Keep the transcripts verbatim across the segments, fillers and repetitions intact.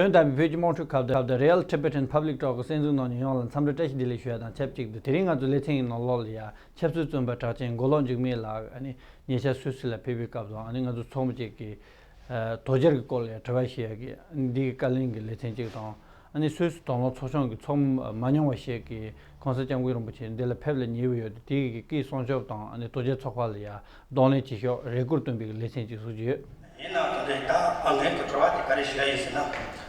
དོན་དམ་པའི་བོད་ཀྱི་དམངས་ཁྲོད་ཁ་བརྡ་ཁ་བརྡ་Real Tibetan Public Talk གི་གསན་གཟིགས་གནང་མཁན་ཡོངས་ལ་འཚམས་འདྲི་བཀྲ་ཤིས་བདེ་ལེགས་ཞུ་ཡ་དང་ཆབས་ཅིག་ཏུ། དེ་རིང་ང་ཚོའི་ལེ་ཚན་གྱི་ནང་ལོགས་ལ་ཡ་ཆབ་སྲིད་བཙོན་པ་གྲགས་ཅན་མགོ་ལོག་འཇིགས་མེད་ལགས་ཨ་ནི་ཉེ་ཆར་སུད་སི་ལ་ཕེབས་པའི་སྐབས་དང་ཨ་ནི་ང་ཚོ་ཚོགས་མི་ཅིག་གིས་དོལ་རྒྱལ་གྱི་སྐོར་ལ་ཡ་དྲི་བ་ཞུ་ཡ་གི་འདི་གི་བཀའ་ལན་གྱི་ལེ་ཚན་ཅིག་དང་། ཨ་ནི་སུད་སི་དོག་ལོ་ཚོགས་ཆུང་གི་ཚོགས་མི་མ་མྱོང་བ་ཞིག་གིས་གོང་ས་སྐྱབས་མགོན་རིན་པོ་ཆེ་འདི་ལ་ཕེབས་ལ་ཉེ་བོ་ཡོད་དེ། དེ་གི་སྐད་སྲུང་སྐྱོབ་དང་ཨ་ནི་དོལ་རྒྱལ་ཚོགས་པ་ལ་ཡ་གདོང་ལེན་བྱེད་ཕྱོགས་རེ་སྐུལ་བཏོན་པའི་ལེ་ཚན་ཅིག་བཟོ་རྒྱུ་ཡོད། ཡིན་ནའང་དེ་འདྲའི་ད་དངོས་ཀྱི་དྲི་བ་དེ་ག་རེ་ཞུ་ཡ་ཡིན་ཟེར་ན།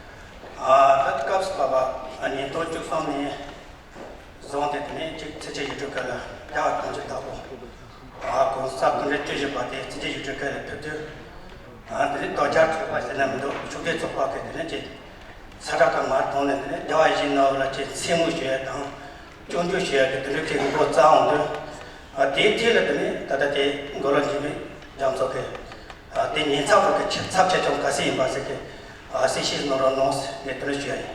ཨ་ད་སྐབས་སུ་བབས་པ་ཉིས་སྟོང་བཅུ་གསུམ་ནས་བཟུང་སྟེ་དེ་ནས་གཅིག་ཚེས་གཅིག་ཡུལ་གྲུ་ཁ་ལ་རྒྱ་གར་གངས་ཅན་དྭགས་པོ་ཨ་གོང་ས་སྐུ་ཕྲེང་བཅུ་བཞི་པ་དེ་ཚེས་གཅིག་ཡུལ་གྲུ་ཁ་ལ་ཕེབས་དུས། ཨ་དེ་ནས་དོལ་རྒྱལ་ཚོགས་པ་ཟེར་ན་མི་འདུག་ཕྱུག་སྡེ་ཚོགས་པ་གི་དེ་ནས་ཀྱི་ས་ཁྲ་ཁ་མར་གཏོང་ནས་དེ་ནས་རྒྱལ་བ་ཡིད་བཞིན་ནོར་བུ་ལ་ཀྱི་མཚན་སྨོད་ཞུ་ཡ་དང་། སྐྱོན་བརྗོད་བྱེད་ཡ་གི་དེ་འདྲ་གི་འགོ་བརྩམས་འོང་དུས། ཨ་དེའི་རྗེས་ལ་དེ་ནས་ད་ལྟ་དེ་མགོ་ལོག་འཇིགས་མེད་རྒྱ་མཚོ་གི་ཨ་དེ་ཉེན་ཚབས་རུ་གི་ཆེ་ཚབས་ཆེ་ཆུང་ག་ཚད་ཡིན་པ་ཟེར་གི་ཨ་གསལ་བཤད་གནང་རོགས་གནང་ཟེར་ངས་དེ་འདྲ་ཞུ་ཡ་ཡིན།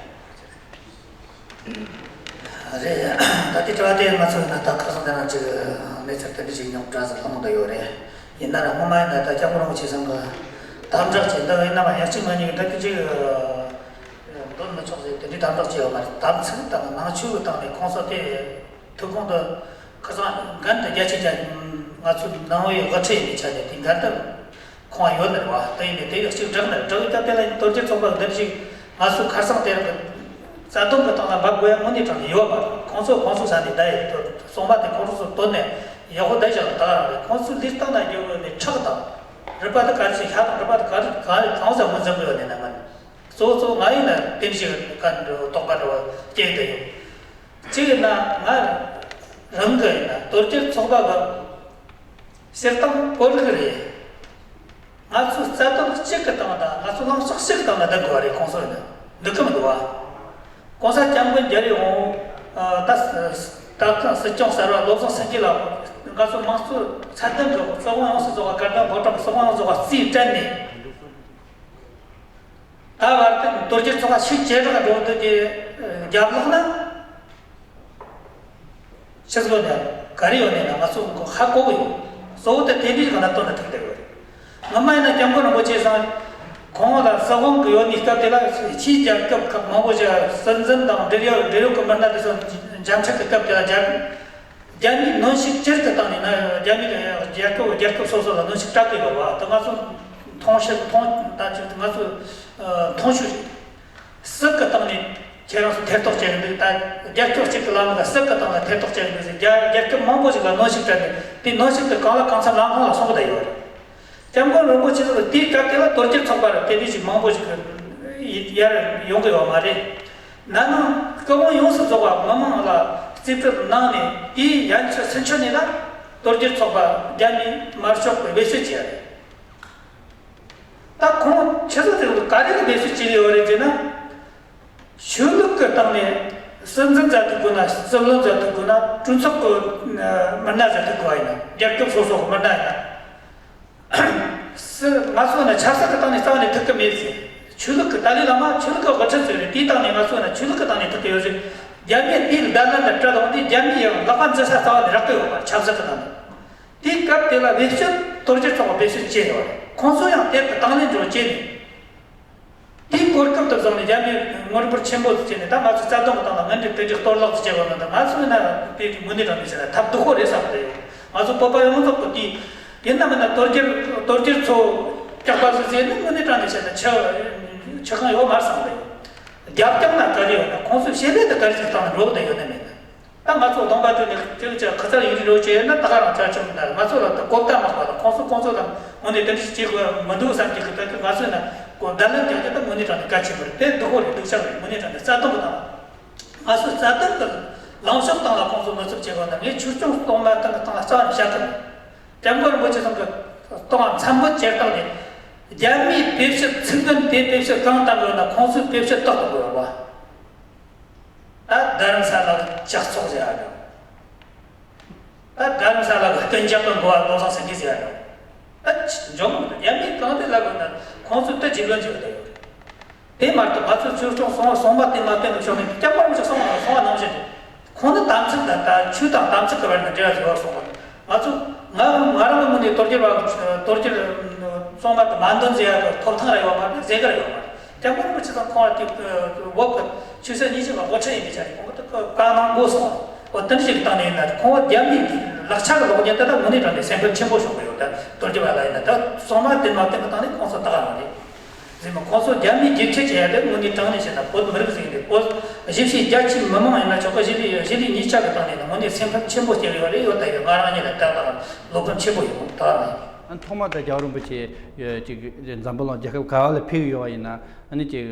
རེད། ད་ལྟའི་དྲི་བ་དེ་ང་ཚོས་ན་ད་ཁ་སང་དེ་རིང་ཅིག་གནས་ཚུལ་དེ་འདྲ་ཞིག་མྱོང་གྲས་སུ་ལྷུང་བསྡད་ཡོད་རེད། ཡིན་ན་ར་སྔོན་མ་ཡིན་ན་ད་སྐྱབས་མགོན་རིན་པོ་ཆེ་ཚང་གི་དམ་དྲག་བྱས་འདི་ཡིན་ན་མ་ཡང་གཅིག་མ་གཉིས་ཀྱི་འདི་དེ་ཅིག་འདོན་མི་ཆོག་ཟེར་དེ་འདྲའི་དམ་དྲག་བྱས་ཡོད་མ་རེད། དམ་ཚིག་དང་ནང་ཆོས་ཀྱི་སྟེང་ནས་ཁོང་ཚོ་དེ་ཐུགས་དགོངས་དུ་ཁ་སང་འགན་དུ་རྒྱ་ཆེ་རྒྱ་ང་ཚོའི་ནང་བའི་དབུ་ཁྲིད་ཡིན་པའི་ཆ་ནས་དེ་འགན་དུ་ཁོང་ཡོད་ནི་རེད་བ། དེ་ཡིན་ནའི་དེ་ཡང་གཅིག་བསྒྲགས་ནི་རེད། བསྒྲགས་ཡོད་ཀྱང་དེ་ལ་དོལ་རྒྱལ་ཚོགས་པ་འདི་ཞིག་ང་ཚོ་ཁ་སང་དེ་རིང་གི་རྩ་དོན་གྱི་སྟེང་ལ་འབབ་དགོས་ཡ་དངོས་གནས་དྲང་གནས་ཡོད་མ་རེད། ཁོང་ཚོ་ཁོང་ཚོ་ས་ནས་བསྡད་ཡོད་དོ་སོང་བ་དེ་ཁོང་ཚོ་ཚོ་དོན་ནས་ཡག་པོ་བསྡད་བཞག་ད་ག་རང་རེད། ཁོང་ཚོའི་ལུས་སྟེང་ན་རྒྱུ་ནས་ཁྲག་དང་རུས་པ་དེ་ག་རེ་ཞིག་ཤ་དང་རུས་པ་དེ་ག་རེ་ག་རེ་གང་ཟག་མི་འཛིན་གི་ཡོད་ནས་ན་མ་ནི། གཙོ་བོ་གཙོ་བོ་ང་ཡིན་ན་དེ་ཞིག་ག་འགྲོ་དོགས་པ་འགྲོ་སྐྱེ་གི་ཡོད། གཅིག་ཡིན་ན་ང་རང་གི་ཡིན་ན་དོལ་རྒྱལ་ཚོགས་པ་གི་སྤྱིར་བཏང་བོད་རིགས་རེད། ང་ཚོའི་རྩ་དོན་གཅིག་གི་སྟེང་དང་ང་ཚོའི་ལངས་ཕྱོགས་གཅིག་གི་སྟེང་ལ་བསྡད་དགོས་པ་རེད། ཁོང་ཚོ་ཡིན་ན་འདུག་གི་མི་འདུག་བ། གོང་ས་སྐྱབས་མགོན་རྒྱལ་བའི་དབང་པོ་ད་ད་ཐེངས་སྲིད་སྐྱོང་གསར་བ་བློ་བཟང་སེང་གེ་ལགས་ང་ཚོ་དམངས་གཙོ་རྩ་དོན་གྱི་སྲིད་དབང་ཡོངས་སུ་རྫོགས་པ་དགའ་ལྡན་ཕོ་བྲང་གི་སྲིད་དབང་ཡོངས་རྫོགས་པ་རྩིས་སྤྲད་ནས། ད་བར་དུ་དོལ་རྒྱལ་ཚོགས་པ་ཆེས་ཇེ་དྲག་འགྲོ་འདོད་ཀྱི་རྒྱབ་ལོགས་ན་ཕྱི་སྒོ་ནས་ག་རེ་ཡོད་ནས་ན་ང་ཚོ་ཧ་གོ་གི་ཡོད། གཙོ་བོ་དེ་དེ་འདྲའི་གང་ལ་བཏོན་ན་ཐུག་བསྡད་ཡོད་རེད། ངོ་མ་ཡིན་ན་སྐྱབས་མགོན་རིན་པོ་ཆེ་སང་ཁོང་ལ་སྲིད་དབང་གི་ཡོད་ནི་སྐབས་དེ་ལ་ཕྱིའི་རྒྱལ་ཁབ་ཁག་མང་པོ་ཞིག་སྲིད་འཛིན་དང་འབྲེལ་ཡོད་འབྲེལ་ཡོད་ཀྱི་མི་སྣ་དེ་ཚོ་འཇམ་འཆལ་གྱི་སྐབས་དེ་ལ་རྒྱ་རྒྱ་མིས་གནོན་ཤུགས་ཇེ་ཆེར་དུ་བཏང་ནས་ན་རྒྱ་མི་རྒྱལ་ཁབ་རྒྱལ་ཁབ་སོ་སོ་ལ་གནོན་ཤུགས་སྤྲད་ཀྱི་ཡོད་པ་དེ་ང་ཚོ་མཐོང་ཤེས་མཐོང་ད་ཅིག་ང་ཚོ་མཐོང་ཤུགས་རེད། སྲིད་ཀྱི་སྟེང་ནས་ཁྱེད་རང་ཚོ་ཐེ་གཏོགས་བྱེད་ཀྱི་འདུག་ད་རྒྱལ་ཁབ་གཅིག་གི་ལམ་ལ་སྲིད་ཀྱི་སྟེང་ལ་ཐེ་གཏོགས་བྱེད་ཀྱི་འདུག་ཟེར་རྒྱལ་རྒྱལ་ཁབ་མང་པོ་ཞིག་ལ་གནོན་ཤུགས་སྤྲད་ནས་དེ་གནོན་ཤུགས་དེ་གང་ལ་གང་འཚམ་ལམ་ལྷོང་ལ་སོང་གི་བསྡད་ཡོད་རེད། སྐྱབས་མགོན་རིན་པོ་ཆེ་ཚོ་དེའི་སྐབས་དེ་ལ་དོལ་རྒྱལ་ཚོགས་པ་རུ་དེ་འདྲ་ཞིག་མང་པོ་ཞིག་ཡར་ཡོང་གི་ཡོད་མ་རེད། ན་ནིང་སྐུ་ཕུང་ཡོངས་སུ་རྫོགས་པ་མི་མང་ལ་རྩིས་སྤྲོད་གནང་ནས་དེའི་ཡན་ཆོད་ཚུན་ཆོད་ནས་ལ་དོལ་རྒྱལ་ཚོགས་པ་རྒྱ་མིས་དམར་ཤོག་གི་བེད་སྤྱོད་བྱས་རེད། ད་ཁོང་ཆུ་ཚོད་དེ་ག་རེ་གི་བེད་སྤྱོད་བྱས་ཡོད་རེད་ཅེ་ན། ཆོས་ལུགས་ཀྱི་སྟེང་ནས་སྲིད་འཛིན་མཛད་ཐུབ་དགོས་ན་སྲིད་བློན་མཛད་ཐུབ་དགོས་ན་གྲོས་ཚོགས་ཀྱི་མི་སྣ་མཛད་ཐུབ་དགོས་པ་ཡིན་ན་རྒྱལ་ཁབ་སོ་སོ་གི་མི་སྣ་ཡིན་ན། སྲིད་ང་ཚོ་ནི་ཆབ་སྲིད་ཀྱི་སྟེང་ནས་རྩ་བ་ནས་ཐུབ་ཀྱི་མེད་ཟེར། ཆོས་ལུགས་ཀྱི་ཏཱ་ལའི་བླ་མ་ཆོས་ལུགས་ཀྱི་དབུ་ཁྲིད་ཟེར་རེད། དེའི་སྟེང་ནས་ང་ཚོ་ནི་ཆོས་ལུགས་ཀྱི་སྟེང་ནས་ཐུབ་ཀྱི་ཡོད་ཟེར། རྒྱ་མིས་དེའི་བརྡ་ལན་ལ་སྤྲད་འོང་དུས་རྒྱ་མིའི་ཡང་ལག་པ་འཛིན་ས་རྩ་བ་ནས་རག་གི་ཡོད་པ་ཆབ་སྲིད་ཀྱི་སྟེང་ནས། དེའི་སྐབས་དེ་ལ་བེད་སྤྱོད་དོལ་རྒྱལ་ཚོགས་པ་བེད་སྤྱོད་བྱས་ཡོད་རེད། ཁོང་ཚོ་ཡང་དེ་ལྟར་དང་ལེན་འགྲོ་བྱས་ནས། དེའི་གོ་སྐབས་དེ་བཟུང་ནས་རྒྱ་མིའི་དངུལ་འབོར་ཆེན་པོ་ཞིག་བྱས་ནས་ད་ང་ཚོའི་རྩ་དོན་གྱི་སྟེང་ལ་དངོས་འབྲེལ་དེ་འདྲའི་གཏོར་བརླག་ཅིག་བྱས་པ་ན་ད་ང་ཚོས་ན་དེ་དངོས་གནས་དྲང་གནས་བྱས་ན་ཐབས་སྡུག་པོ་རེད་བསམ་གྱི་ཡོད། ང་ཚོ་བོད་པ་ཡོངས་རྫོགས་ཀྱི་དེ་ཡིན་ན་མིན་ན་དོལ་རྒྱལ་དོལ་རྒྱལ་ཚོ་སྐྱག་པ་བཟོ་ཟེར་ནས་དངོས་གནས་དྲང་གནས་བྱས་ན་ཆེ་ཆེ་གང་ཡོད་མ་རེད་བསམ་གྱི་ཡོད། རྒྱབ་སྐྱོར་ན་ག་རེ་ཡོད་ན་ཁོང་ཚོས་བྱེད་ལས་དེ་ག་རེ་ཞིག་བཏང་ན་འགྲོ་གི་ཡོད་ན་མེད་ན། ད་ང་ཚོ་གདོང་པ་དུས་ནས་ཅིག་ཅིག་ཁ་ཚར་ཡིན་རོགས་བྱས་ན་ད་ག་རང་ཆ་ཆུང་ད་ང་ཚོ་ལ་ད་གོ་བརྡ་མ་སྤར་ལ་ཁོང་ཚོ་ཁོང་ཚོ་ལ་དངོས་གནས་དེ་འདྲ་ཞིག་བྱེད་དགོས་མི་འདུག་བསམ་གྱི་གི་ད་ང་ཚོས་ན་གོ་བརྡ་ལན་རྒྱག་རྒྱུ་ད་དངོས་གནས་དྲང་གནས་གལ་ཆེན་པོ་རེད། དེ་སྡུག་པོ་རེད། སྡུག་ཅག་རེད། དངོས་གནས་དྲང་གནས་རྩ་དོན་གི་ནང་ང་ཚོའི་རྩ་དོན་གི་ལངས་ཕྱོགས་སྟེང་ལ་ཁོང་ཚོ་ངོ་ཚབ་བྱེད་དགོས་ན་ངས་ཆོས་སྐྱོང་གཏོང་མ་གཏོང་གི་སྟེང་ལ་རྩ་བ་ནས་བཤད་གི་མེད། སྐྱབས་མགོན་རིན་པོ་ཆེ་ཚང་གི་གཏོང་བ་མཚམས་པོ་བཅད་སྟངས་དེ་རྒྱ་མིའི་བེད་སྤྱོད་ཚིག་དོན་དེ་བེད་སྤྱོད་གང་བཏང་དགོས་ན་ཁོང་ཚོའི་བེད་སྤྱོད་རྟག་ཏུ་དགོས་པ། ད་རྡ་རམ་ས་ལ་གི་ལྕགས་ཚོགས་ཟེར་ཡ་འདྲ། ད་རྡ་རམ་ས་ལ་གི་གཏན་འཇགས་ཀྱི་འགོ་བ་བློ་བཟང་སེང་གེ་ཟེར་ཡ་འདྲ། ད་འཇོག་མི་འདུག་རྒྱ་མིས་གང་དེ་ལབ་དགོས་ན་ཁོང་ཚོས་ད་རྒྱུས་ལོན་བྱེད་དགོས་ཡོད་རེད། དེ་མ་གཏོགས་ང་ཚོས་ཆོས་སྐྱོང་གསུང་བ་གསུང་བ་དེ་མ་བསྟན་པའི་ཕྱོགས་ནས་སྐྱབས་མགོན་རིན་པོ་ཆེ་གསུང་བ་གསུང་བ་ནང་བཞིན་རེད། ཁོང་ནི་དམ་ཚིག་དང་ད་ཆོས་དང་དམ་ཚིག་གི་བར་ན་འབྲེལ་བ་ཡོད་གསུངས་པ། ང་ཚོ་ང་ང་རང་གི་ངོས་ནས་དོལ་རྒྱལ་བ་དོལ་རྒྱལ་གསུང་བ་དེ་མ་འདོན་ཟེར་ཡ་གི་ཐོབ་ཐང་ར་ཡོད་མ་རེད། ཟེར་གི་ར་ཡོད་མ་རེད། སྐྱབས་མགོན་རིན་པོ་ཆེ་དང་ཁོང་བ་དེ་འོག་གི་ཆོས་སྲིད་གཉིས་ཆར་ལ་དབུ་ཁྲིད་ཡིན་པའི་ཆ་ནས་ཁོང་གི་བཀའ་གནང་དགོས་སོང་། འོ་དེ་འདྲ་ཞིག་གི་སྟེང་ནས་ཡིན་ན་ཁོང་བ་རྒྱ་མིའི་ལག་ཆ་གི་ལོག་མཁན་དེ་དག་དངོས་གནས་དྲང་གནས་སེམས་ཁུར་ཆེན་པོ་བྱུང་གི་ཡོད། ད་རྡོ་རྗེ་བ་ལ་ཡིན་ན་ད་སོང་མ་དེ་མ་བསྟན་པའི་སྟེང་ནས་ཁོང་ཚོ་ད་ག་རང་རེད། རེད་མ་ཁོང་ཚོ་རྒྱ་མིའི་རྒྱལ་ཁྱབ་བྱེད་ཡ་དེ་དངོས་གནས་དྲང་གནས་བཤད་ན་བོད་མི་རིགས་ཟེར་གི་འདུག་བོད་གཞིས་བྱེས་རྒྱ་ཆེའི་མི་མང་ཡིན་ན་ཆོག་གི། གཞིས་ལུས་གཞིས་ལུས་གཉིས་ཆ་གི་སྟེང་ནས་ཡིན་ན་དངོས་གནས་སེམས་ཁུར་ཆེན་པོ་བྱེད་ཀྱི་ཡོད་རེད། ཡོད་ད་ཡོད། ང་རང་ཉིད་ལ་ཏག་ཏག་བློ་ཕམ་ཆེན་པོ་ཡོད་ད་ག་རང་ཡིན། ཨ་ཐོག་མ་ད་རྒྱལ་བ་རིན་པོ་ཆེ་ཅིག་འཛམ་བུ་གླིང་རྒྱལ་ཁབ་ག་བ་ལ་ཕེབས་ཡོད་པ་ཡིན་ན་ཨ་ནི་ཅིག་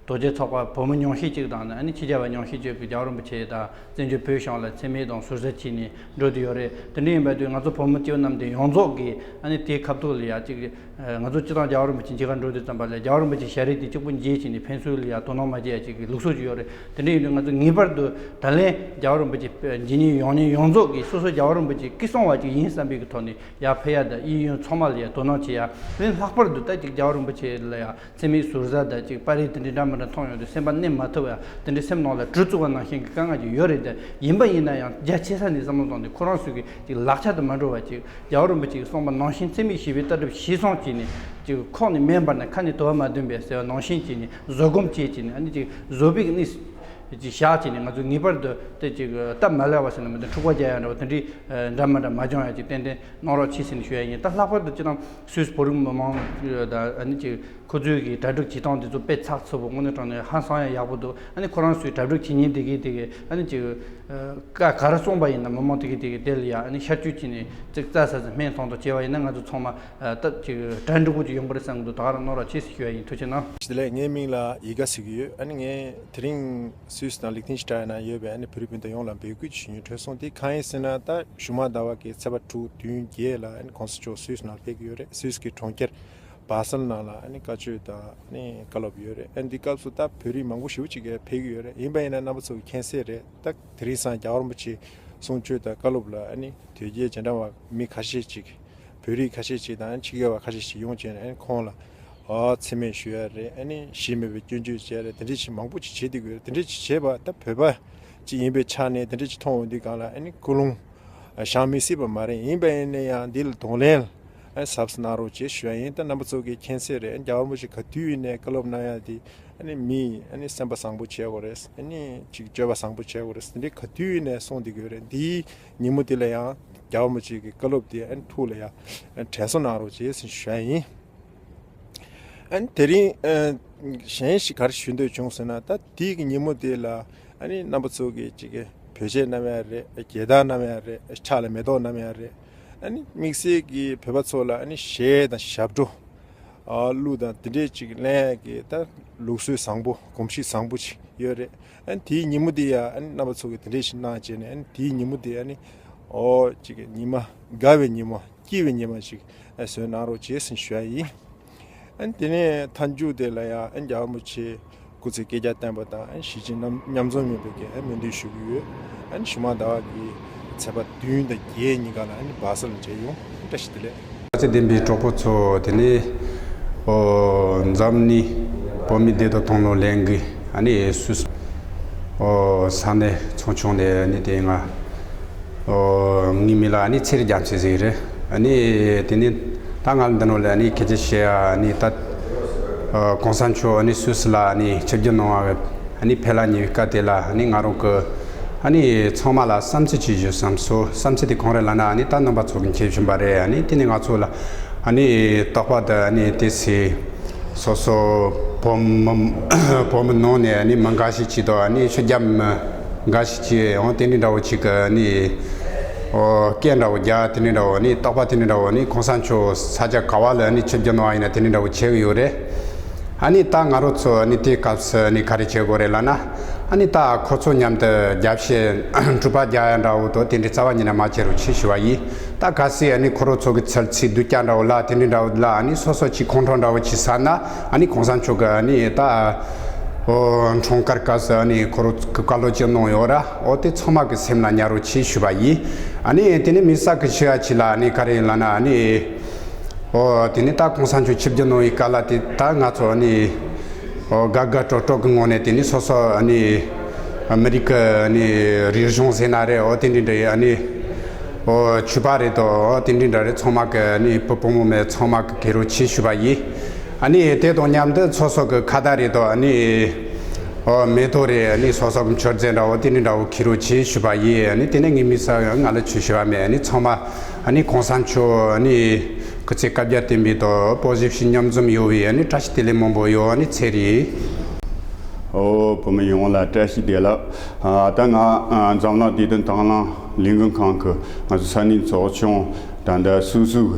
རྡོ་རྗེ་ཚོགས་པ་བོད་མི་ཉུང་ཤས་ཅིག་དང་ཨ་ནི་ཕྱི་རྒྱལ་བ་ཉུང་ཤས་ཅིག་གིས་རྒྱལ་བ་རིན་པོ་ཆེ་དང་བཙན་བྱོལ་བོད་གཞུང་ལ་མཚན་སྨད་དང་ཟུར་ཟ་བྱས་ནས་འགྲོ་བསྡད་ཡོད་རེད། དེ་འདྲ་ཡིན་པ་དུས་ང་ཚོ་བོད་མི་སྐྱེ་བོ་རྣམས་དེ་ཡོངས་རྫོགས་ཀྱིས་ཨ་ནི་དེའི་ཁ་ཐུག་ལ་ཡ་ཅིག་ང་ཚོ་སྤྱི་བཏང་རྒྱལ་བ་རིན་པོ་ཆེ་མཇལ་ཁ་འགྲོ་དུས་ཙམ་པ་ལ་རྒྱལ་བ་རིན་པོ་ཆེ་ཞལ་རས་དེ་གཅིག་པུ་མཇལ་བྱས་ནས་ཕན་ཚུན་ལ་ཡ་དོ་སྣང་མ་བྱེད་ཡ་ཅིག་གི་ལུགས་སྲོལ་ཅིག་ཡོད་རེད། དེ་འདྲ་ཡིན་དུས་ང་ཚོ་ངེས་པར་དུ་ད་ལན་རྒྱལ་བ་རིན་པོ་ཆེ་མཇལ་མཁན་ཡོང་མཁན་ཡོངས་རྫོགས་ཀྱིས་སོ་སོ་རྒྱལ་བ་རིན་པོ་ཆེ་སྐུ་གསུང་བ་ཅིག་ཡིན་བསམ་པའི་གི་ཐོག་ནས་ཡར་ཕེབས་ཡ་དང་གཡས་གཡོན་ཚང་མ་ལ་ཡ་དོ་སྣང་བྱེད་ཡ། ལན་ལྷག་པར་དུ་ད་ཅིག་རྒྱལ་བ་རིན་པོ་ཆེ་ལ་ཡ་མཚན་སྨད་ཟུར་ཟ་དང་ཅིག་པར་རིས་དེ་འདྲ་འདྲ་མི་འདྲ་མཐོང་ཡོང་དུས་སེམས་པ་གནས་མ་ཐུབ་ཡ་དེ་འདྲའི་སེམས་ནང་ལ་གྲི་བཙུགས་པ་ནང་བཞིན་གྱི་དཀའ་ངལ་ཅིག་ཡོད་རེད། དེ་ཡིན་པ་ཡིན་ན་ཡང་རྒྱ་ཆེ་ས་ནས་བསམ་བློ་བཏང་སྟེ་ཁོ་རང་ཚོས་ཀྱི་ཅིག་ལག་ཆ་དུ་མ་འགྲོ་བ་ཅིག་རྒྱལ་བ་རིན་པོ་ཆེས་གསུངས་པ་ནང་བཞིན་མཚན་སྨད་ཞི་བའི་ལྟ་གྲུབ་གཞིར་བཟུང་བྱས་ནས་ཅིག་ཁོག་ནས་སྨན་པ་ནས་ཁ་ནས་དུ་བ་མ་འདོན་པའི་ཟེར་བ་ནང་བཞིན་བྱས་ནས་བཟོད་སྒོམ་བྱས་བྱས་ནས་ཨ་ནི་ཅིག་བཟོད་པའི་གནས་ཅིག་བཞག་བྱས་ནས་ང་ཚོ་ངེས་པར་དུ་དེ་ཅིག་སྟབས་མ་ལེགས་པ་ཟེར་ན་མི་འདུག་འཁྲུག་པ་རྒྱག་ཡ་འདྲ་བ་དེ་འདྲའི་འདྲ་མི་འདྲ་མ་བྱུང་ཡ་ཅིག་ཏན་ཏན་གནང་རོགས་བྱེད་ཟེར་ནས་ཞུ་ཡ་ཡིན། ད་ལྷག་པར་དུ་སྤྱིར་བཏང་སུད་སི་བོད་རིགས་མི་མང་དང་ཨ་ནི་ཅིག་ཁོ་ཚོའི་གི་གྲ་སྒྲིག་བྱེད་སྟངས་དེ་ཚོ་དཔེ་ཚགས་ཚུད་པོ་དངོས་གནས་དྲང་གནས་ཧང་སང་ཡ་ཡག་པོ་འདུག་ཨ་ནི་ཁོ་རང་ཚོའི་གྲ་སྒྲིག་བྱེད་མཁན་དེ་གས་དེ་གས་ཨ་ནི་ཅིག་བཀའ་ག་རེ་གསུངས་པ་ཡིན་ན་མི་མང་དེ་གས་དེ་གས་དེ་ལ་ཡ་ཨ་ནི་ཤར་བསྐྱོད་བྱས་ནས་ཙིག་ཙག་ཙག་ཙིག་སྨན་ཐུང་ཐུང་བྱས་པ་ཡིན་ན་ང་ཚོ་ཚང་མ་སྟབས་ཅིག་གྲ་འགྲིག་པོ་ཅིག་ཡོང་གི་རེད་བསམ་གི་འདུག་ད་ག་རང་གནང་རོགས་བྱེད་ཟེར་ཞུ་ཡ་ཡིན། ཐུགས་རྗེ་གནང་། བདེ་ལེགས། ངའི་མིང་ལ་ཡི་ག་ཟེར་གི་ཡོད། ཨ་ནི་ངས་དེ་རིང་སུད་སི་དང་ལིག་ཏེན་ཤི་ཏན་ན་ཡོད་པའི་ཨ་ནི་བོད་རིགས་སྤུན་ཟླ་ཡོངས་ལ་འབོད་སྐུལ་ཞུ་སྙིང་བྲོ་སོང་། དེ་གང་ཡིན་ཟེར་ན་ད་ཞུ་མ་ཟླ་བ་གི་ཚེས་པ་དྲུག་བདུན་བརྒྱད་ལ་ཨ་ནི་གོང་ས་མཆོག་སུད་སི་ནང་ཕེབས་ཀྱི་ཡོད་རེད། སུད་སི་གི་གྲོང་ཁྱེར་བ་སལ་ནང་ལ་ཨ་ནི་བཀའ་ཆོས་དང་ཨ་ནི་བཀའ་སློབ་ཡོད་རེད། ཨ་ནི་འདི་སྐབས་སུ་ད་བོད་རིགས་མང་པོ་ཞེ་པོ་ཅིག་གིས་ཕེབས་ཀྱི་ཡོད་རེད། ཡིན་པ་ཡིན་ན་རྣམ་པ་ཚོ་གིས་མཁྱེན་གསལ་རེད། ད་དེ་རིང་སང་རྒྱལ་བ་རིན་པོ་ཆེའི་གསུང་ཆོས་དང་བཀའ་སློབ་ལ་ཨ་ནི་དོལ་རྒྱལ་རྗེས་འབྲང་བ་མི་ཁ་ཤས་ཅིག་བོད་རིགས་ཁ་ཤས་ཅིག་དང་ཕྱི་རྒྱལ་བ་ཁ་ཤས་ཅིག་ཡོང་བྱས་ནས་ཨ་ནི་ཁོང་ལ་ཨ་མཚན་སྨད་ཞུ་ཡ་རེད། ཨ་ནི་གཞི་མེད་པའི་སྐྱོན་བརྗོད་བྱས་རེད། དེ་འདྲས་ཅིག་མང་པོ་ཅིག་བྱེད་བསྡད་ཀྱི་ཡོད་རེད། དེ་འདྲས་ཅིག་བྱས་པ་ད་བོད་པ་ཅིག་ཡིན་པའི་ཆ་ནས་དེ་འདྲས་ཅིག་མཐོང་འོང་དུས་སྒང་ལ་ཨ་ནི་ཀུན་སློང་བཞག་མི་སྲིད་པ་མ་རེད། ཡིན་པ་ཡིན་ན་ཡང་འདི་ལ་གདོང་ལེན་ཨ་ནི་ཟབ་ས་གནང་རོགས་བྱེད་ཞུ་ཡ་ཡིན། ད་རྣམ་པ་ཚོ་གིས་མཁྱེན་གསལ་རེད། ཨ་ནི་རྒྱལ་བ་རིན་པོ་ཆེ་ག་དུས་ཡིན་ནའི་བཀའ་སློབ་གནང་ཡ་དེ་ཨ་ནི་མི་ཨ་ནི་སེམས་པ་བཟང་པོ་བྱེད་དགོས་རེད། ཨ་ནི་ཅིག་སྤྱོད་པ་བཟང་པོ་བྱེད་དགོས་རེད། དེ་འདྲའི་ག་དུས་ཡིན་ནའི་གསུང་བསྡད་ཀྱི་ཡོད་རེད། འདིའི་ཉིན་མོ་དེ་ལ་ཡང་རྒྱལ་བ་རིན་པོ་ཆེ་གི་བཀའ་སློབ་དེ་ཨ་ནི་ཐུགས་ལ་ཡང་དྲན་གསོ་གནང་རོགས་བྱེད་ཟེར་ཞུ་ཡ་ཡིན། ཨ་ནི་དེ་རིང་ཨ་གཞན་ཞིག་ག་རེ་ཞུ་འདོད་བྱུང་ཟེར་ན་ད་དེའི་གི་ཉིན་མོ་དེ་ལ་ཨ་ནི་རྣམ་པ་ཚོ་གི་ཅིག་གི་བོད་ཆས་བསྣམས་ཡ་རེད། རྒྱལ་དར་བསྣམས་ཡ་རེད། ཕྱག་ལ་མེ་ཏོག་བསྣམས་ཡ་རེད། ཨ་ནི་དམིགས་བསལ་གྱི་བོད་པ་ཚོ་ལ་ཨ་ནི་གཞས་དང་ཞབས་བྲོ་ཨ་གླུ་དང་དེ་འདྲས་ཅིག་ལེན་ཡ་གི་ད་ལུགས་སྲོལ་བཟང་པོ་གོམས་གཤིས་བཟང་པོ་ཅིག་ཡོད་རེད། ཨ་ནི་དེའི་ཉིན་མོ་དེ་ཡ་ཨ་ནི་རྣམ་པ་ཚོ་གི་དེ་འདྲས་ཞིག་གནང་བྱས་ནས་ཨ་ནི་དེའི་ཉིན་མོ་དེ་ཨ་ནི་ཨོ་ཅིག་གི་ཉི་མ་དགའ་བའི་ཉི་མ་སྐྱིད་པའི་ཉི་མ་ཞིག་བཟོས་གནང་རོགས་བྱེད་ཟེར་ཞུ་ཡ་ཡིན། ཨ་ནི་དེ་ནས་མཐའ་མཇུག་དེ་ལ་ཡང་ཨ་ནི་རྒྱལ་བ་རིན་པོ་ཆེ་སྐུ་ཚེ་བསྐལ་བརྒྱར་བརྟན་པ་དང་ཨ་ནི་ཞི་བྱེད་རྣམ་ཉམས་རྫོགས་སྨིན་པའི་གི་ཨ་ནི་སྨོན་འདུན་ཞུ་གི་ཡོད། ཨ་ནི་ཞུ་མ་ཟླ་བ་གི་ཚེས་པ་བདུན་དང་བརྒྱད་ཉིན་ཀ་ལ་ཨ་ནི་བ་སལ་མཇལ་ཡོང་། བཀྲ་ཤིས་བདེ་ལེགས། བཀའ་དྲིན་ལྡན་པའི་གྲོགས་པོ་ཚོ། དེ་ནས་ཨོ་འཛམ་གླིང་བོད་མི་བདེ་དོན་དང་ལེན་གི་ཨ་ནི་སུད་སི་ཨོ་ས་གནས་ཚོགས་ཆུང་ནས་ཨ་ནི་དེ་ང་ཨོ་ངའི་མིང་ལ་ཨ་ནི་ཚེ་རིང་རྒྱལ་མཚན་ཟེར་གི་རེད། ཨ་ནི་དེ་ནི་ད་ང་འདི་ནང་ལ་ཨ་ནི་སྐད་ཆ་བཤད་ཡ་ཨ་ནི་ད་ཨོ་གོང་ས་མཆོག་ཨ་ནི་སུད་སི་ལ་ཨ་ནི་ཆིབས་བསྒྱུར་གནང་བ་ཨ་ནི་ཕེབས་ལ་ཉེ་བའི་སྐབས་དེ་ལ་ཨ་ནི་ང་རང་གི་ཨ་ནི་ཚང་མ་ལ་བསམ་ཚུལ་ཅིག་ཞུ་བསམ་སོང་། བསམ་ཚུལ་དེ་གང་རེད་ལབ་ན་ཨ་ནི་ད་རྣམ་པ་ཚོ་གིས་མཁྱེན་བཞིན་པ་རེད། ཨ་ནི་དེ་ནི་ང་ཚོ་ལ་ཨ་ནི་རྟག་པར་དུ་ཨ་ནི་དེ་སི་སོ་སོ་བོད་མི་བོད་མི་ནང་ནས་ཨ་ནི་མི་འགའ་ཞིག་ཅིག་དང་ཨ་ནི་ཕྱི་རྒྱལ་མི་འགའ་ཞིག་ཅིག་ཡང་དེ་འདྲ་འདྲ་བོ་ཅིག་གི་ཨ་ནི་ཨོ་སྐད་འདྲ་བོ་རྒྱག་དེ་འདྲ་འདྲ་བོ་ཨ་ནི་རྟག་པར་དེ་འདྲ་འདྲ་བོ་ཨ་ནི་གོང་ས་མཆོག་ས་ཆ་ག་བ་ལ་ཨ་ནི་ཆིབས་བསྒྱུར་གནང་བ་ཡིན་ན་དེ་འདྲ་འདྲ་བོ་བྱེད་གི་ཡོད་རེད། ཨ་ནི་ད་ང་རང་ཚོ་ཨ་ནི་དེའི་སྐབས་སུ་ཨ་ནི་ག་རེ་བྱེད་དགོས་རེད་ལབ་ན། ཨ་ནི་ད་ཁོ་ཚོ་མཉམ་དུ་རྒྱབ་བཤད་གྲུ་པ་རྒྱག་ཡ་འདྲ་བོ་དང་དེ་འདྲའི་རྩ་བ་ཉིད་ནས་མ་བྱེད་རོགས་བྱེད་ཞུ་བ་ཡིན། ད་གལ་སྲིད་ཨ་ནི་ཁོ་རང་ཚོ་གི་ཚུལ་ཚིག་སྡུག་ཅག་འདྲ་བོ་ལ་དེ་འདྲའི་འདྲ་བོ་ལ་ཨ་ནི་སོ་སོ་ཅིག་ཁོང་ཁྲོ་འདྲ་བོ་ཅིག་ཟ་ན་ཨ་ནི་གོང་ས་མཆོག་གི་ཨ་ནི་ད་ཨོ་འཁྲུངས་སྐར་སྐབས་སུ་ཨ་ནི་ཁོ་རང་གི་བཀའ་སློབ་ཅིག་གནང་ཡོད་ར། ཨོ་དེ་ཚང་མ་གི་སེམས་ལ་ཉར་རོགས་བྱེད་ཞུ་བ་ཡིན། ཨ་ནི་དེ་ནས་དམིགས་བསལ་གི་ཞུ་ཡ་ཅིག་ལ་ཨ་ནི་ག་རེ་ཡིན་ལབ་ན་ཨ་ནི། ཨོ་དེ་ནི་ད་གོང་ས་མཆོག་ཆིབས་བསྒྱུར་གནང་བའི་སྐབས་ལ་དེ་ད་ང་ཚོ་ཨ་ནི་ཨོ་དགའ་དགའ་སྤྲོ་སྤྲོ་གི་ངང་ནས་དེ་ནི་སོ་སོ་ཨ་ནི་ཨ་མི་རི་ཀ་ཨ་ནི་རིག་གཞུང་ཟེར་ན་རེད། ཨོ་དེ་འདྲ་འདྲ་ཨ་ནི་ཨོ་ཆོས་པ་རེད་དོ། ཨོ་དེ་འདྲ་འདྲ་རེད། ཚང་མ་གི་ཨ་ནི་བུ་བུ་མོ་མེད་ཚང་མ་གི་དགའ་རོགས་བྱེད་ཞུ་བ་ཡིན། ཨ་ནི་དེ་དང་མཉམ་དུ་སོ་སོ་གི་ཁ་བརྡ་རེད་དོ། ཨ་ནི་ཨོ་མེ་ཏོག་རེད། ཨ་ནི་སོ་སོ་གི་མཆོད་རྫས་འདྲ་བོ་དེ་འདྲ་འདྲ་བོ་ཁྱེར་རོགས་བྱེད་ཞུ་བ་ཡིན། ཨ་ནི་དེ་ནས་ངའི་མི་ས་ང་ལ་ཆུ་ཞུ་བ་མེད། ཨ་ནི་ཚང་མ་ཨ་ནི་གོང་ས་མཆོག་ཨ་ནི་སྐུ་ཚེ་བསྐལ་བརྒྱར་བརྟན་པའི་དོ་བོད་གཞིས་བྱེས་མཉམ་འཛོམས་ཡོང་བའི་ཨ་ནི་བཀྲ་ཤིས་བདེ་ལེགས་མང་པོ་ཡོད། ཨ་ནི་ཚེ་རིང་། ཨོ་བོད་མི་ཡོངས་ལ་བཀྲ་ཤིས་བདེ་ལེགས། ཨ་ད་ང་ཨ་འཛམ་གླིང་བདེ་དོན་དང་བླངས་ལས་འགུལ་ཁང་གི་ང་ཚོ་ས་གནས་ཚོགས་ཆུང་ད་ལྟ་སོ་སོའི་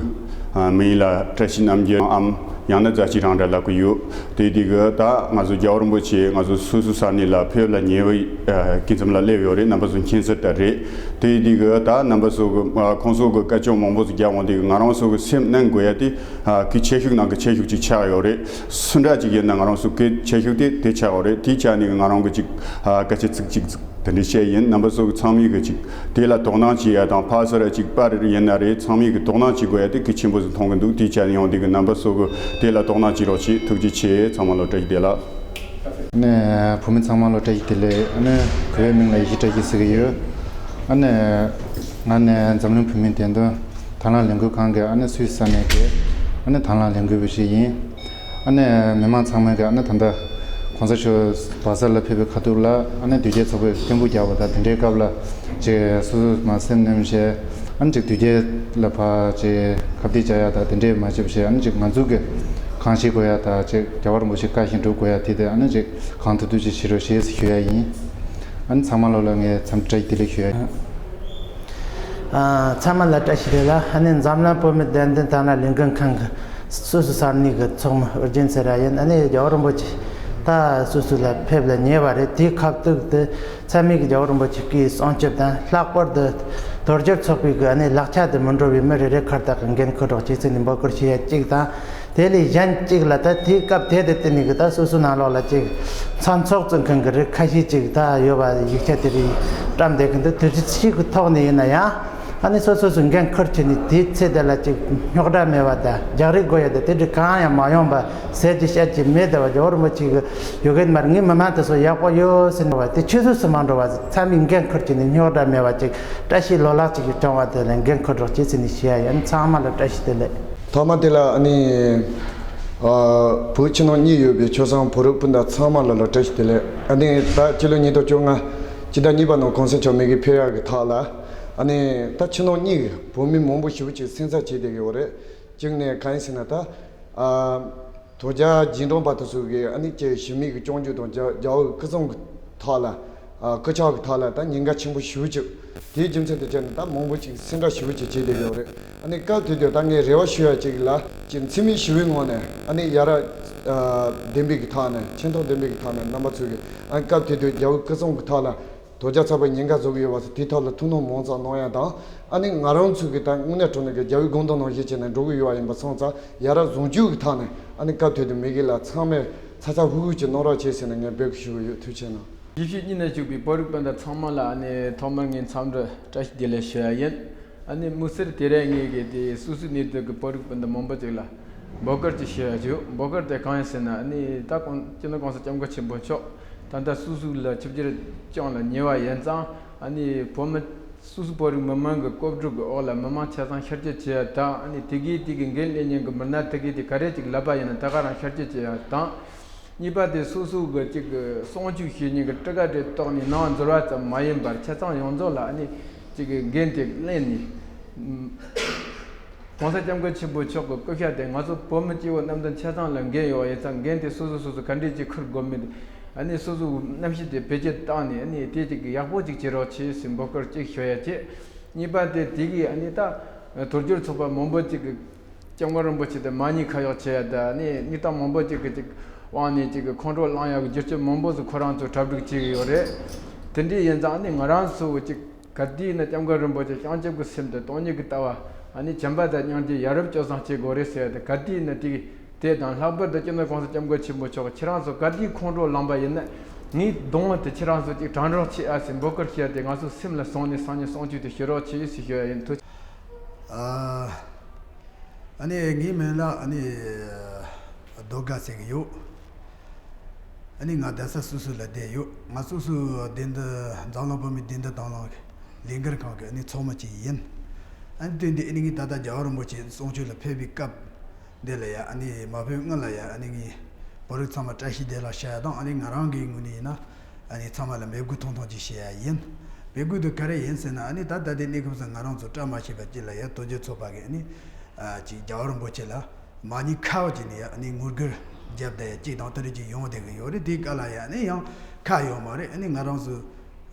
ཨ་མི་ཡིན་ལ་བཀྲ་ཤིས་རྣམ་རྒྱལ་འམ་ཡང་ན་རྫ་ཆུ་རང་འདྲ་ལབ་ཀྱི་ཡོད། དེ་དུས་གི་ད་ང་ཚོ་རྒྱལ་བ་རིན་པོ་ཆེ་ང་ཚོ་སོ་སོའི་ས་གནས་ལ་ཕེབས་ལ་ཉེ་བའི་ཨ་སྐུ་མཚམས་ལ་སླེབས་ཡོད་རེད། རྣམ་པ་ཚོ་མཁྱེན་གསལ་ལྟར་རེད། དེ་དུས་གི་ད་རྣམ་པ་ཚོ་གི་ཨ་ཁོང་ཚོ་གི་སྐད་ཆ་མང་པོ་ཞིག་རྒྱག་འོང་དུས་གི་ང་རང་ཚོ་གི་སེམས་གནོན་དགོས་ཡ་དེ་ཨ་གི་ཆེ་ཤོས་ནང་གི་ཆེ་ཤོས་ཅིག་ཆགས་ཡོད་རེད། སུ་འདྲ་ཅིག་ཡིན་ན་ང་རང་ཚོ་གི་ཆེ་ཤོས་དེ་དེ་ཆགས་ཡོད་རེད། དེ་ཆགས་ནས་ང་རང་གི་ཅིག་ཨ་སྐད་ཆ་ཚིག་གཅིག་ཚིག་དེ་འདྲ་བཤད་ཡིན། རྣམ་པ་ཚོ་གི་ཚང་མས་གི་ཅིག་དེ་ལ་དོ་སྣང་བྱེད་ཡ་དང་ཕར་ཚུར་ཅིག་པར་ཡིན་ན་རེད། ཚང་མས་གི་དོ་སྣང་བྱེད་དགོས་ཡ་དེ་གལ་ཆེན་པོ་ཞིག་མཐོང་གི་འདུག་དེ་ཆ་ནས་ཡོང་དུས་གི་རྣམ་པ་ཚོ་གི་དེ་ལ་དོ་སྣང་བྱེད་རོགས་བྱེད། ཐུགས་རྗེ་ཆེ། ཚང་མ་ལ་བཀྲ་ཤིས་བདེ་ལེགས། ཨ་ནི་བོད་མི་ཚང་མ་ལ་བཀྲ་ཤིས་བདེ་ལེགས། ཨ་ནི་གུས་པའི་མིང་ལ་ཡེ་ཤེས་བཀྲ་ཤིས་ཟེར་གི་ཡོད། ཨ་ནི་ང་ནི་འཛམ་གླིང་བོད་མིའི་བདེན་དོན་དང་བླངས་ལས་འགུལ་ཁང་གི་ཨ་ནི་སུད་སི་ས་གནས་ཀྱི་ཨ་ནི་དང་བླངས་ལས་འགུལ་བ་ཞིག་ཡིན། ཨ་ནི་མི་མང་ཚང་མས་ཀྱི་ཨ་ནི་ད་ལྟ་གོང་ས་མཆོག་བྷ་ས་ལ་ཕེབས་པའི་ཁ་ཐུག་ལ་ཨ་ནི་དུས་རྒྱལ་ཚོགས་པས་སྐད་འབོད་རྒྱག་པ་དང་དེ་འདྲའི་སྐབས་ལ་ཅིག་སོ་སོ་མ་སེམས་ནེམ་བྱས། ཨ་ནི་ཅིག་དུས་རྒྱལ་ལ་ཕར་ཅིག་ཁ་གཏད་བཅག་ཡ་དང་དེ་འདྲའི་མ་བྱེད་པ་བྱས། ཨ་ནི་ཅིག་ང་ཚོ་གི་གང་བྱེད་དགོས་ཡ་དང་ཅིག་རྒྱལ་བ་རིན་པོ་ཆེ་བཀའ་བཞིན་སྒྲུབ་དགོས་ཡ་དེ་དེ་ཨ་ནི་ཅིག་གང་ཐུབ་ཐུབ་ཅིག་བྱེད་རོགས་ཞེས་ཞུ་ཡ་ཡིན། ཨ་ནི་ཚང་མ་ལོ་ལ་ངས་འཚམས་བཀྲ་ཤིས་བདེ་ལེགས་ཞུ་ཡ་ཡིན། ཨ། ཚང་མ་ལ་བཀྲ་ཤིས་བདེ་ལེགས། ཨ་ནི་འཛམ་གླིང་བོད་མི་བདེན་དོན་དང་བླངས་ལས་འགུལ་ཁང་གི་སུད་སི་ས་གནས་ཀྱི་ཚོགས་མི་ཨོ་རྒྱན་ཟེར་ར་ཡིན། ཨ་ནི་རྒྱལ་བ་རིན་པོ་ཆེ་ད་སུད་སི་ལ་ཕེབས་ལ་ཉེ་བ་རེད། དེའི་ཁ་ཐུག་དེ་ཚང་མས་ཀྱི་རྒྱལ་བ་རིན་པོ་ཆེ་སྐུའི་གསུང་ཆོས་དང་། ལྷག་པར་དུ་དོལ་རྒྱལ་ཚོགས་པའི་གི་ཨ་ནི་ལག་ཆ་དེ་མི་འགྲོ་བའི་མི་རེ་རེ་ཁར་ཐག་གི་འགན་འཁུར་རོགས་བྱེད་ཟེར་ནས་འབོད་སྐུལ་བྱེད་ཡ་གཅིག་དང་། དེ་ལས་གཞན་གཅིག་ལ་ད་དེའི་སྐབས་དེ་དེ་བརྟེན་ནས་གི་ད་སོ་སོའི་ནང་ལོགས་ལ་ཅིག་མཚན་ཚོགས་བཙུགས་མཁན་གི་རིགས་ཁ་ཤས་ཅིག་ད་ཡོད་པ་ཡིག་ཆ་དེ་རིགས་བཀྲམ་བསྡད་གི་འདུག་དེ་ཚོ་ཅིག་གི་ཐོག་ནས་ཡིན་ན་ཡང་། ཨ་ནི་སོ་སོ་སོའི་འགན་འཁུར་བྱས་ནས་དེའི་ཚེ་དེ་ལ་ཅིག་རྙོག་དྲ་མེད་པ་དང་རྒྱག་རེས་དགོས་ཡ་དང་དེ་འདྲ་གང་ཡང་མ་ཡོང་པ་ཟེར་གྱི་བཤད་ཀྱི་མེད། དེ་བ་རྒྱལ་བ་རིན་པོ་ཆེ་གི་ཡོད་གི་མ་རེད། ངའི་མི་མང་དེ་ཚོ་ཡག་པོ་ཡོད་ཟེར་ནས་བ་དེ་ཆུད་ཟོས་སུ་མ་འགྲོ་བ་ཚང་མས་འགན་འཁུར་བྱས་ནས་རྙོག་དྲ་མེད་པ་ཅིག་བཀྲ་ཤིས་ལོ་ལེགས་ཅིག་གི་བྱུང་བ་དེ་ལ་འགན་འཁུར་རོགས་བྱེད་ཟེར་ནས་ཞུ་ཡ་ཡིན། ཚང་མ་ལ་བཀྲ་ཤིས་བདེ་ལེགས། ཐོག་མ་དེ་ལ་ཨ་ནི་ཨ་བོད་ཕྱི་ནང་གཉིས་ཡོད་པའི་ཆོས་སྲུང་བོད་རིགས་སྤུན་ཟླ་ཚང་མ་ལ་ལ་བཀྲ་ཤིས་བདེ་ལེགས། ཨ་ནི་ད་སྤྱི་ལོ་ཉིས་སྟོང་བཅོ་ལྔ་སྤྱི་ཟླ་གཉིས་པ་ནང་གོང་ས་མཆོག་མི་གི་ཕེབས་ཡག་གི་ཐོག་ལ་ཨ་ནི་ད་ཕྱི་ནང་གཉིས་ཀྱི་བོད་མི་མང་པོ་ཞེ་པོ་ཅིག་སེམས་འཚབ་བྱས་བསྡད་ཀྱི་ཡོད་རེད། གཅིག་ནས་གང་ཡིན་ཟེར་ན་ད་ཨ་དོལ་རྒྱལ་རྗེས་འབྲང་པ་དེ་ཚོ་གི་ཨ་ནི་ཀྱི་ཞི་མི་གི་སྐྱོང་རྒྱུ་དང་རྒྱ་རྒྱ་བོད་ཀྱི་སྐུ་སྲུང་གི་ཐོག་ལ་ཨ་སྐུ་ཕྱོགས་ཀྱི་ཐོག་ལ་ད་ཉེན་ཁ་ཆེན་པོ་ཞེ་པོ་ཅིག་དེའི་རྒྱུ་མཚན་དུ་བྱས་ནས་ད་མང་པོ་ཅིག་སེམས་ཁྲལ་ཞེ་པོ་ཅིག་བྱས་བསྡད་ཡོད་རེད། ཨ་ནི་སྐབས་དེ་དུས་ད་ངས་རེ་བ་ཞུ་ཡ་ཅིག་ལ་ཅིག་འཚེ་མེད་ཞི་བའི་ངང་ནས་ཨ་ནི་ཡ་རབས་ཨ་ལྡན་པའི་གི་ཐོག་ནས་ཆེ་མཐོང་ལྡན་པའི་གི་ཐོག་ནས་རྣམ་པ་ཚོས་གི་ཨ་ནི་སྐབས་དེ་དུས་རྒྱ་བོད་སྐུ་སྲུང་གི་ཐོག་ལ་དོལ་རྒྱལ་ཚོགས་པའི་ཉེན་ཁ་བཟོ་གི་ཡོད་པ་ཚོ་དེའི་ཐོག་ལ་ཐུགས་སྣང་མང་ཙམ་གནང་ཡ་དང་། ཨ་ནི་ང་རང་ཚོས་གི་ད་དངོས་གནས་དྲང་གནས་གི་རྒྱ་བོད་དགོངས་དོན་ནང་བཞིན་བྱས་ནས་འགྲོ་གི་ཡོད་པ་ཡིན་པ་སོང་ཙང་ཡ་རབས་བཟང་སྤྱོད་གི་ཐོག་ནས་ཨ་ནི་སྐབས་དེ་དུས་མི་གི་ལ་ཚང་མས་ཚ་ཚ་ཧུ་ཧུ་ཅིག་གནང་རོགས་བྱེད་ཟེར་ནས་ངས་འབོད་སྐུལ་ཞུ་གི་ཡོད། ཐུགས་རྗེ་གནང་། ཡེ་ཤེས་སྙིང་ནས་ཕྱུག་པའི་བོད་རིགས་སྤུན་ཟླ་ཚང་མ་ལ་ཨ་ནི་ཐོག་མར་ངས་འཚམས་འདྲི་བཀྲ་ཤིས་བདེ་ལེགས་ཞུ་ཡ་ཡིན། ཨ་ནི་དམིགས་བསལ་དེ་རིང་ངས་གི་དེ་སོ་སོའི་གནས་སྡོད་ཀྱི་བོད་རིགས་སྤུན་ཟླ་མང་པོ་ཅིག་ལ་འབོད་སྐུལ་ཅིག་ཞུ་ཡ་བྱུང་། འབོད་སྐུལ་དེ་གང་ཡིན་ཟེར་ན་ཨ་ནི་ད་གོང་སྤྱི་ནོར་གོང་ས་སྐྱབས་མགོན་ཆེན་པོ་མཆོག་ད་ལྟ་སོ་སོ་ལ་ཆིབས་བསྒྱུར་བསྐྱངས་ལ་ཉེ་བ་ཡིན་ཙང་། ཨ་ནི་བོད་མི་སོ་སོའི་བོད་རིགས་མི་མང་གི་གོ་སྒྲིག་གི་འོག་ལ་མི་མང་ཆ་ཚང་ཤར་བསྐྱོད་བྱེད་ཡ་དང་། ཨ་ནི་དེ་གའི་དེ་གི་འགན་ལེན་མཁན་གི་མི་སྣ་དེ་གའི་དེ་ག་རེ་ཅིག་ལབ་པ་ཡིན་ན་ད་ག་རང་ཤར་བསྐྱོད་བྱེད་ཡ་དང་། གཉིས་པ་དེ་སོ་སོ་གི་ཅིག་གི་སྲུང་སྐྱོབ་བྱེད་མཁན་གྱི་ཊི་ཀ་དེ་གཏོགས་ནས་ནང་འཛུལ་བ་ཙམ་མ་ཡིན་པར་ཆ་ཚང་ཡོངས་རྫོགས་ལ་ཨ་ནི་ཅིག་གི་འགན་དེ་ལེན་ནས། གོང་ས་སྐྱབས་མགོན་ཆེན་པོ་མཆོག་གི་སྐུ་ཕྱྭ་དེ་ང་ཚོ་བོད་མི་སྐྱེ་བོ་རྣམས་དང་ཆ་ཚང་ལ་འགན་ཡོད་པ་ཡིན་ཙང་། འགན་དེ་སོ་སོ་སོ་སོ་ག་འདྲས་ཅིག་འཁུར་དགོས་མིན་དེ་ཨ་ནི་སོ་སོའི་རྣམ་ཤེས་དེ་བེད་སྤྱོད་བཏང་ནས་ཨ་ནི་དེ་ཅིག་གི་ཡག་པོ་ཅིག་བྱེད་རོགས་བྱེད་ཟེར་འབོད་སྐུལ་ཅིག་ཞུ་ཡ་བྱེད། གཉིས་པ་དེ་དེ་གི་ཨ་ནི་ད་དོལ་རྒྱལ་ཚོགས་པ་མང་པོ་ཅིག་གི་སྐྱབས་མགོན་རིན་པོ་ཆེ་དེ་མ་ཉེས་ཁ་གཡོག་བྱེད་ཡ་དང་། ཨ་ནི་གནས་སྟངས་མང་པོ་ཅིག་གི་ཅིག་དབང་ནས་ཅིག་གི་ཁོང་ཁྲོ་ལངས་ཡ་གི་བསྒྱུར་བཅོས་མང་པོ་ཞིག་ཁོ་རང་ཚོས་གྲ་སྒྲིག་བྱེད་གི་ཡོད་རེད། དེ་འདྲ་ཡིན་ཙང་ཨ་ནི་ང་རང་ཚོ་ཅིག་ག་དུས་ཡིན་ན་སྐྱབས་མགོན་རིན་པོ་ཆེ་བྱང་ཆུབ་ཀྱི་སེམས་དང་སྟོང་ཉིད་ཀྱི་ལྟ་བ། ཨ་ནི་བྱམས་པ་དང་སྙིང་རྗེ་ཡ་རབས་སྤྱོད་བཟང་བྱེད་དགོས་རེད་ཟེར་ཡ་དེ་ག་དུས་ཡིན་ན་དེ་དེ་དང་། ལྷག་པར་དུ་སྤྱི་ནོར་གོང་ས་སྐྱབས་མགོན་ཆེན་པོ་མཆོག་ཁྱེད་རང་ཚོ་ག་དུས་ཁོང་ཁྲོ་ལངས་པ་ཡིན་ན་ངའི་གདོང་དེ་ཁྱེད་རང་ཚོ་ཅིག་དྲན་རོགས་བྱེད་ཨ་ཟེར་འབོད་སྐུལ་བྱེད་ཡ་དེ་ང་ཚོ་སེམས་ལ་བཟུང་ནས་སང་ཉིན་སྲུང་སྐྱོབ་དེ་ཞུ་རོགས་བྱེད་ཟེར་ཞུ་ཡ་ཡིན། ཐུགས། ཨ་ཨ་ནི་ངའི་མིང་ལ་ཨ་ནི་རྡོ་དགའ་ཟེར་གི་ཡོད། ཨ་ནི་ང་རྡ་ས་སོ་སོ་ལ་བསྡད་ཡོད། ང་སོ་སོའི་བདེན་དོན་འཛམ་གླིང་བོད་མིའི་བདེན་དོན་དང་བླངས་ལས་འགུལ་ཁང་གི་ཨ་ནི་ཚོགས་མི་ཅིག་ཡིན། ཨ་ནི་དེ་འདི་ཨ་ནི་ངས་ད་ལྟ་རྒྱལ་བ་རིན་པོ་ཆེ་གསུང་ཆོས་ལ་ཕེབས་པའི་སྐབས་ འདི་ལ་ཡ་ཨ་ནི་མ་ཕེབས་སྔོན་ལ་ཡ་ཨ་ནི་ངས་བོད་རིགས་ཚང་མ་བཀྲ་ཤིས་བདེ་ལེགས་ཞུ་ཡ་དང་། ཨ་ནི་ང་རང་གི་ངོས་ནས་ཡིན་ན་ཨ་ནི་ཚང་མ་ལ་འབོད་སྐུལ་ཐུང་ཐུང་ཅིག་བྱེད་ཡ་ཡིན། འབོད་སྐུལ་དེ་ག་རེ་ཡིན་ཟེར་ན། ཨ་ནི་ད་ལྟ་དེ་གནས་སྐབས་སུ་ང་རང་ཚོ་བཀྲ་མ་ཤིས་པ་ཅིག་ལ་ཡ་དོལ་རྒྱལ་ཚོགས་པ་གི་ཨ་ནི་ཨ་ཅིག་རྒྱལ་བ་རིན་པོ་ཆེ་ལ་མ་ཉེས་ཁ་བ་ཅིག་ནས་ཡ་ཨ་ནི་ངོ་རྒོལ་རྒྱབ་བསྡད་ཡ་ཅིག་དང་དེ་འདྲ་ཅིག་ཡོང་བསྡད་གི་ཡོད་རེད། དེའི་སྐབས་ལ་ཡ་ཨ་ནི་ཡང་ཁ་ཡོད་མ་རེད། ཨ་ནི་ང་རང་ཚོ་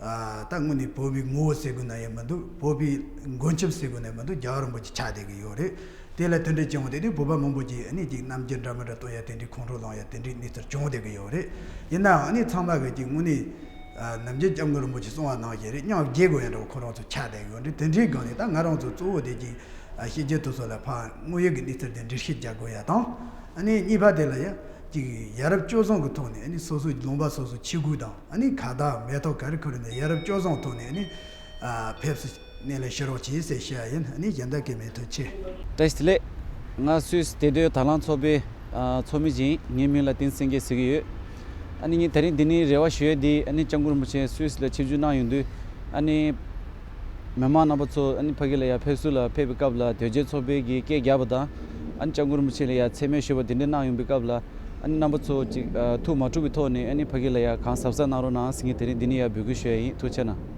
ཨ་ད་དངོས་གནས་བོད་པའི་ངོ་བོ་ཟེར་དགོས་ན་ཡང་མི་འདུག་བོད་པའི་མགོན་སྐྱབས་ཟེར་དགོས་ན་མི་འདུག་རྒྱལ་བ་རིན་པོ་ཆེ་ཆགས་བསྡད་གི་ཡོད་རེད། དེ་ལ་དེ་འདྲ་བྱུང་བ་དེ་ནི་བོད་པ་མང་པོ་ཅིག་ཨ་ནི་ཅིག་རྣམ་འགྱུར་འདྲ་མི་འདྲ་སྟོན་ཡ་དེ་འདྲའི་ཁོང་ཁྲོ་ལངས་ཡ་དེ་འདྲའི་གནས་ཚུལ་བྱུང་བསྡད་གི་ཡོད་རེད། ཡིན་ནའང་ཨ་ནི་ཚང་མ་གི་ཅིག་དངོས་གནས་ཨ་ནམ་རྒྱུན་སྐྱབས་མགོན་རིན་པོ་ཆེ་གསུང་བ་ནང་བཞིན་རེད། སྙིང་རྗེ་དགོས་ཡ་འདྲ་བོ་ཁོ་རང་ཚོ་ཆགས་བསྡད་གི་ཡོད་རེད། དེ་འདྲའི་སྒང་ནས་ད་ང་རང་ཚོ་གཙོ་བོ་དེ་ཅིག་ཨ་ཕྱི་རྒྱལ་དེ་ཚོ་ལ་ཕར་དངོས་ཡོད་ཀྱི་གནས་ཚུལ་དེ་འགྲེལ་བཤད་རྒྱག་དགོས་ཡ་དང་། ཨ་ནི་གཉིས་པ་དེ་ལ་ཡ་ཅིག་ཡ་རབས་སྤྱོད་བཟང་གི་ཐོག་ནས་ཨ་ནི་སོ་སོའི་ལུང་པ་སོ་སོ་ཆས་གོས་དང་ཨ་ནི་ཁ་བཏགས་མེ་ཏོག་ག་རེ་ཁུར་ནས་ཡ་རབས་སྤྱོད་བཟང་ཐོག་ནས་ཨ་ནི་ཨ་ཕེབས་སུ་སྣེ་ལེན་ཞུ་རོགས་གྱིས་ཟེར་བཤད་ཡ་ཡིན། ཨ་ནི་གཞན་དག་གི་མེད། ཐུགས་རྗེ་ཆེ། བཀྲ་ཤིས་བདེ་ལེགས། ང་སུད་སི་བདེ་སྡོད་དྭང་བླངས་ཚོགས་པའི་ཨ་ཚོགས་མི་ཅིག་ཡིན། ངའི་མིང་ལ་བསྟན་སེང་གེ་ཟེར་གྱི་ཡོད། ཨ་ནི་ངས་དེ་རིང་འདི་ནས་རེ་བ་ཞུ་ཡས་འདི་ཨ་ནི་སྐྱབས་མགོན་རིན་པོ་ཆེ་སུད་སི་ལ་ཆིབས་བསྒྱུར་གནང་ཡོང་དུས་ཨ་ནི་མི་མང་རྣམ་པ་ཚོ་ཨ་ནི་ཕ་གི་ལ་ཡ་ཕེབས་བསུ་ལ་ཕེབས་པའི་སྐབས་ལ་དོལ་རྒྱལ་ཚོགས་པའི་གི་སྐད་རྒྱབ་པ་དང་། ཨ་ནི་སྐྱབས་མགོན་རིན་པོ་ཆེ་ལ་ཡ་མཚན་སྨད་ཞུས་པ་དེ་འདྲ་གནང་ཡོང་པའི་སྐབས་ལ་ཨ་ནི་རྣམ་པ་ཚོ་ཅིག་ཨ་ཐུགས་མ་འཁྲུགས་པའི་ཐོག་ནས་ཨ་ནི་ཕ་གི་ལ་ཡ་གང་གཟབ་གཟབ་གནང་རོགས་གནང་ཟེར་ངས་དེ་རིང་འདི་ནས་ཡ་འབོད་སྐུལ་ཞུ་ཡ་ཡིན། ཐུགས་རྗེ་གནང་།